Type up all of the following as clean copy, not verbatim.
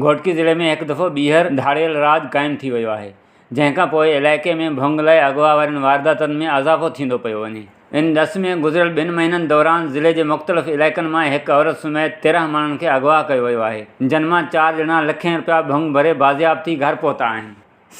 گهوٽڪي ضلعي ۾ هڪ دفعو ٻيهر ڌاڙيل راڄ قائم ٿي ويو آهي، جنهن کان پوء علائقي ۾ ڀنگ لاء اغوا وارين وارداتن ۾ اضافو ٿيندو پيو وڃي. ان ڏس ۾ گذريل ٻن مهينن دوران ضلعي جي مختلف علائقن مان هڪ عورت سميت 13 ماڻهن کي اغوا ڪيو ويو آهي، جن مان چار ڄڻا لکين رپيا ڀنگ ڀري بازياب ٿي گهر پهتا آهن.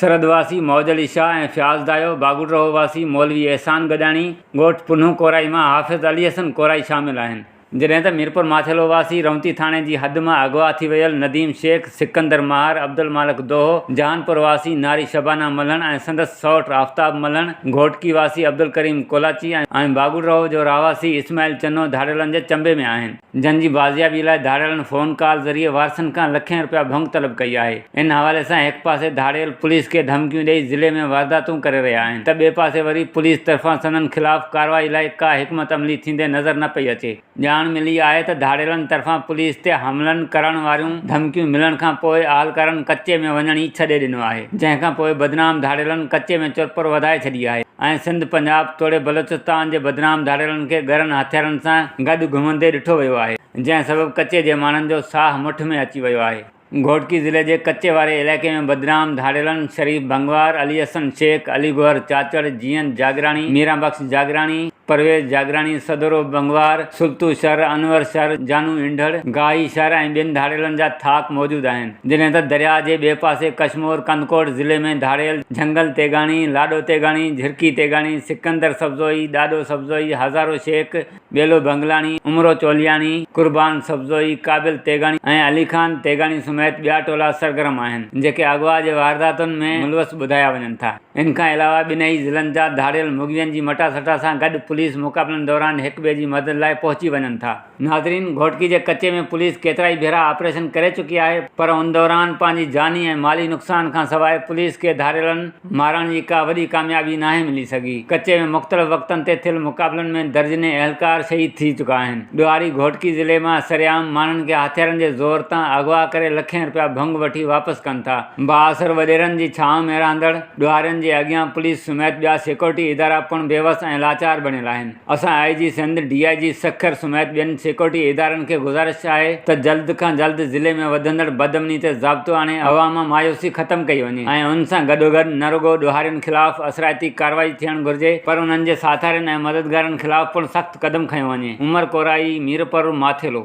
سرحد واسي موج علي شاهه ۽ فياض دايو، باگوٽرهو واسي مولوي احسان گڏاڻي، ڳوٺ پنهون ڪورائي مان حافظ علي حسن ڪورائي شامل آهن. جڏهن ته ميرپور ماٿيلو واسي رونتي ٿاڻي جي حد مان اغوا ٿي ويل نديم شيخ، سڪندر مهار، عبدالمالڪ دوهو، جهانپور واسي ناري شبانه ملهڻ ۽ سندس سئوٽ آفتاب ملهڻ، گهوٽڪي واسي عبدالڪريم ڪولاچي ۽ باگوڙرهو جو رهواسي اسماعيل چنو ڌاڙيلن جي چنبي ۾ آهن، جن جي بازيابي لاء ڌاڙيلن فون ڪال ذريعي وارثن کان لکين رپيا ڀنگ طلب ڪئي آهي. ان حوالي سان هڪ پاسي ڌاڙيل پوليس کي ڌمڪيون ڏئي ضلعي ۾ وارداتون ڪري رهيا آهن ته ٻئي پاسي وري پوليس طرفان سندن خلاف ڪارروائي لاء ڪا حڪمت عملي ٿيندي نظر نه پئي اچي. ڄاڻ ملي آهي ته ڌاڙيلن طرفان پوليس تي حملن ڪرڻ واريون ڌمڪيون ملڻ کان پوء اهلڪارن ڪچي ۾ وڃڻ ئي ڇڏي ڏنو آهي جنهن کان پوء بدنام ڌاڙيلن ڪچي ۾ چرپر وڌائي ڇڏي آهي ۽ سنڌ پنجاب توڙي بلوچستان جي بدنام ڌاڙيلن کي ڳرن هٿيارن سان گڏ گهمندي ڏٺو ويو آهي جنهن سبب ڪچي جي ماڻهن جو ساهه مٺ ۾ اچي ويو آهي. گهوٽڪي ضلعي جي ڪچي واري علائقي ۾ بدنام ڌاڙيلن شريف ڀنگوار، علي حسن شيخ، علي گوهر چاچڙ، جيئند جاگيراڻي، ميران بخش جاگيراڻي، پرويز جاگيراڻي، سدورو ڀنگوار، سلطو شر، انور شر، جانو انڍڙ، گاهي شر ۽ ٻين ڌاڙيلن جا ٿاڪ موجود آهن. جڏهن ته درياهه جي ٻئي پاسي ڪشمور ڪنڌڪوٽ ضلعي ۾ ڌاڙيل جهنگل تيغاڻي، لاڏو تيغاڻي، جهرڪي تيغاڻي، سڪندر سبزوئي، ڏاڏو سبزوئي، هزارو شيخ، ٻيلو بنگلاڻي، عمرو چولياڻي، قربان سبزوئي، قابل تيغاڻي ۽ علي خان تيغاڻي سميت ٻيا ٽولا سرگرم آهن، جيڪي اغوا جي وارداتن ۾ ملوث ٻڌايا وڃن ٿا. ان کان علاوه ٻنهي ضلعن جا ڌاڙيل مغوين جي مٽاسٽا سان گڏ پوليس مقابلن دوران هڪ ٻئي جي مدد لاء پهچي وڃن ٿا. ناظرين گهوٽڪي جي ڪچي ۾ پوليس ڪيترائي ڀيرا آپريشن ڪري چڪي آهي پر ان دوران پنهنجي جاني ۽ مالي نقصان کان سواء پوليس کي ڌاڙيلن مارڻ جي ڪا وڏي ڪاميابي ناهي ملي سگهي. ڪچي ۾ مختلف وقتن تي ٿيل مقابلن ۾ درجنين اهلڪار شهيد ٿي چڪا آهن. ڏوهاري گهوٽڪي ضلعي مان سرعام ماڻهن کي هٿيارن جي زور تان اغوا ڪري لکين رپيا ڀنگ وٺي واپس ڪن ٿا. بااثر وڏيرن جي ڇانو ۾ رهندڙ ڏوهارين جي اڳيان پوليس سميت ٻيا سيڪيورٽي ادارا پڻ بيوس ۽ لاچار بڻيل آهن. اسان I G Sindh, D I G Sukkur سميت ٻين سيڪيورٽي ادارن کي گذارش آهي ته جلد کان جلد ضلعي ۾ وڌندڙ بدامني تي ضابطو آڻي عوام مان مايوسي ختم ڪئي وڃي ۽ ان سان گڏوگڏ نه رڳو ڏوهارين خلاف اثرائتي ڪارروائي ٿيڻ گهرجي پر انهن جي ساٿارين ۽ مددگارن خلاف پڻ سخت قدم کنيو وڃي. عمر ڪورائي، ميرپور ماٿيلو.